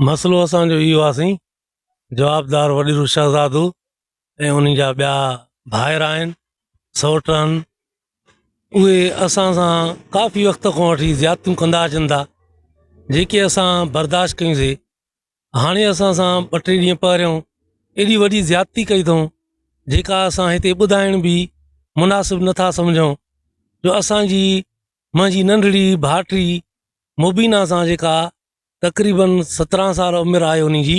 مسئلو اسان جو اهو آ سائين جوابدار وڏيرو شهزادو ۽ انهن جا ٻيا ڀائر آهن سئوٽ آهن اهي اسان سان ڪافي وقت کان وٺي زيادتيون ڪندا اچن ٿا جيڪي اسان برداشت ڪيونسي هاڻي اسان سان ٻه ٽي ڏينهن پهريون ايڏي وڏي زيادتي ڪئي اٿئون جيڪا اسان هتي ٻڌائڻ به مناسب نٿا سمجهون جو اسانجي منهنجي ننڍڙي ڀائٽي مبينا سان جيڪا تقريبن 17 سال عمر آهي انهي جي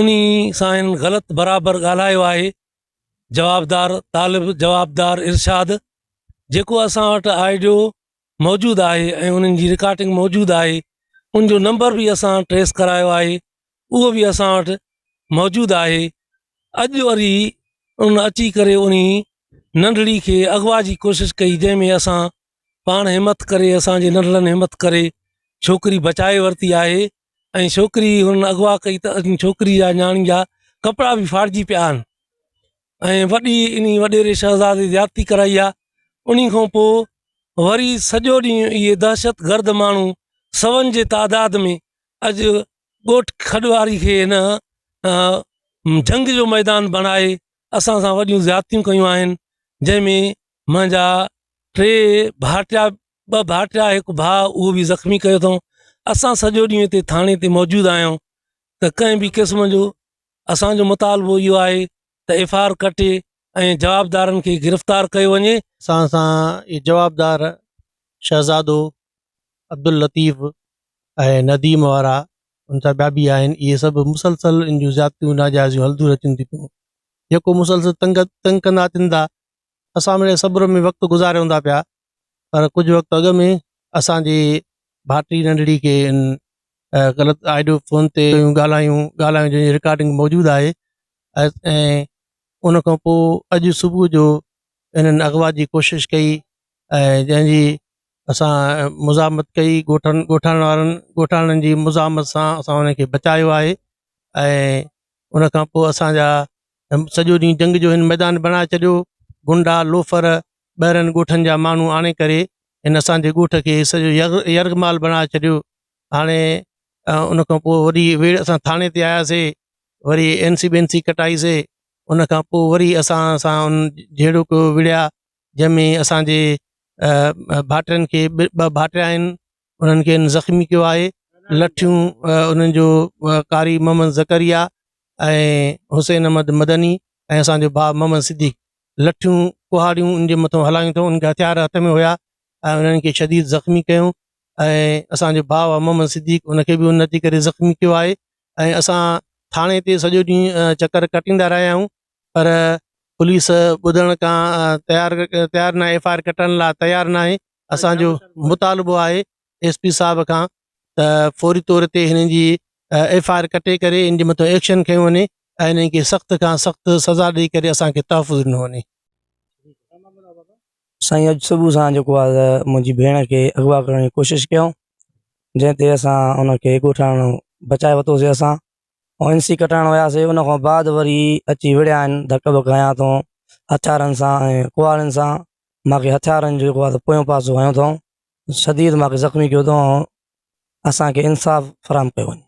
انهي سان هن غلط برابر ڳالهايو آهي جوابدار طالب جوابدار ارشاد جيڪو اسان وٽ آئيڊيو موجود آهي ۽ انهن جي رڪارڊنگ موجود آهي ان جو نمبر به اسان ٽريس ڪرايو آهي اهو به اسان وٽ موجود آهي اڄ وري ان اچي ڪري انهي ننڍڙي کي اغوا جي ڪوشش ڪئي جنهن ۾ اسان پاڻ همت ڪري اسان جي ننڍڙن همت ڪري ڇوڪري بچائي ورتي آهي ۽ ڇوڪري هنن اغوا ڪئي ته ڇوڪري جا نياڻي جا ڪپڙا به ڦاڙجي پيا آهن ۽ وڏي انهي وڏيري شهزادي زيادتي ڪرائي آهي انهي کان پوء وري سڄو ڏينهن اهي دهشت گرد ماڻهو سون جي تعداد ۾ اڄ ڳوٺ کڏ واري کي هن جنگ جو ميدان بڻائي اسان سان وڏيون زيادتيون ڪيون آهن جنهن ۾ منهنجا ٽي ڀائٽيا ٻه ڀائٽيا هڪ ڀاء اهو به زخمي ڪيو اٿئون اسان سڄو ڏينهن هتي ٿاڻي تي موجود آهيون ته ڪنهن به قسم جو اسانجو مطالبو اهو آهي ته ايف I R ڪٽي ۽ جوابدارن کي گرفتار ڪيو وڃي. اسان سان اهي جوابدار شهزادو عبداللطيف ۽ نديم وارا ان سان ٻيا به آهن اهي سڀ مسلسل ان جون زيادتيون ناجائزيون هلنديون اچن ٿيون پيون جيڪو مسلسل تنگ تنگ ڪندا اچن ٿا اسان مڙئي صبر ۾ وقت گذاريون ٿا پيا پر ڪجهه وقت اڳ ۾ اسان جي ڀائٽي ننڍڙي کي ان غلط آڊيو فون تي ڳالهايون ڳالهايون جنهن جي رڪارڊنگ موجود آهي ۽ ان کان پوء اڄ صبح جو انهن اغوا جي ڪوشش ڪئي ۽ جنهن جي اسان مزاحمت ڪئي ڳوٺن ڳوٺاڻن وارن ڳوٺاڻن جي مزاحمت سان اسان انهن کي بچايو آهي ۽ ان کان پوء اسان جا سڄو ڏينهن جنگ جو هن ميدان بڻائي ڇڏيو گنڊا لوفر ٻهرن ڳوٺن جا ماڻهو آڻي ڪري هن اسان جي ڳوٺ کي سڄو يرغمال بڻائي ڇڏيو هاڻي ان کان پوء وري ويڙ اسان ٿاڻي تي آياسي وري اين سي بين سي ڪٽائيسي ان کان پوء وري اسان سان ان جهيڙو ڪيو وڙهيا جنهن ۾ اسان جي ڀائٽين کي ٻه ڀائٽيا آهن انهن کي زخمي ڪيو آهي لٺيون انهن جو قاري محمد زڪريا ۽ حسين احمد مدني ۽ اسان جو ڀاء محمد صديق لٺيون ڪهاڙيون ان جي مٿو هلايون اٿئون انهن کي هٿيار هٿ ۾ هيا ۽ انهن کي شديد زخمي ڪيون ۽ اسان جو ڀاء محمد صديق ان کي به ان اچي ڪري زخمي ڪيو آهي ۽ اسان ٿاڻي تي سڄو ڏينهن چڪر ڪٽيندا رهيا آهيون پر پوليس ٻڌڻ کان تيار تيار ناهي ايف I R ڪٽڻ لاء تيار ناهي اسان جو مطالبو آهي ايس پي صاحب کان ته فوري طور تي هنن جي ايف I R ڪٽي ڪري ان جي مٿان ايڪشن کنيو وڃي ۽ هنن کي سخت کان سخت سزا ڏئي ڪري اسان کي تحفظ ڏنو وڃي. سائين اڄ صبح سان جيڪو آهي ته منهنجي ڀيڻ کي اغوا ڪرڻ جي ڪوشش ڪيائون جنهن تي اسان ان کي ڳوٺاڻو بچائي ورتوسي اسان ۽ اين سي ڪٽائڻ وياسي ان کان بعد وري اچي وڙهيا آهن ڌڪ ٻڪ هنيا اٿئون هٿيارن سان ۽ ڪهاڙين سان مانکي هٿيارن جو جيڪو آهي پويون پاسو هنيو اٿئون شديد مانکي زخمي ڪيو اٿئون اسانکي انصاف فراهم ڪيو وڃي.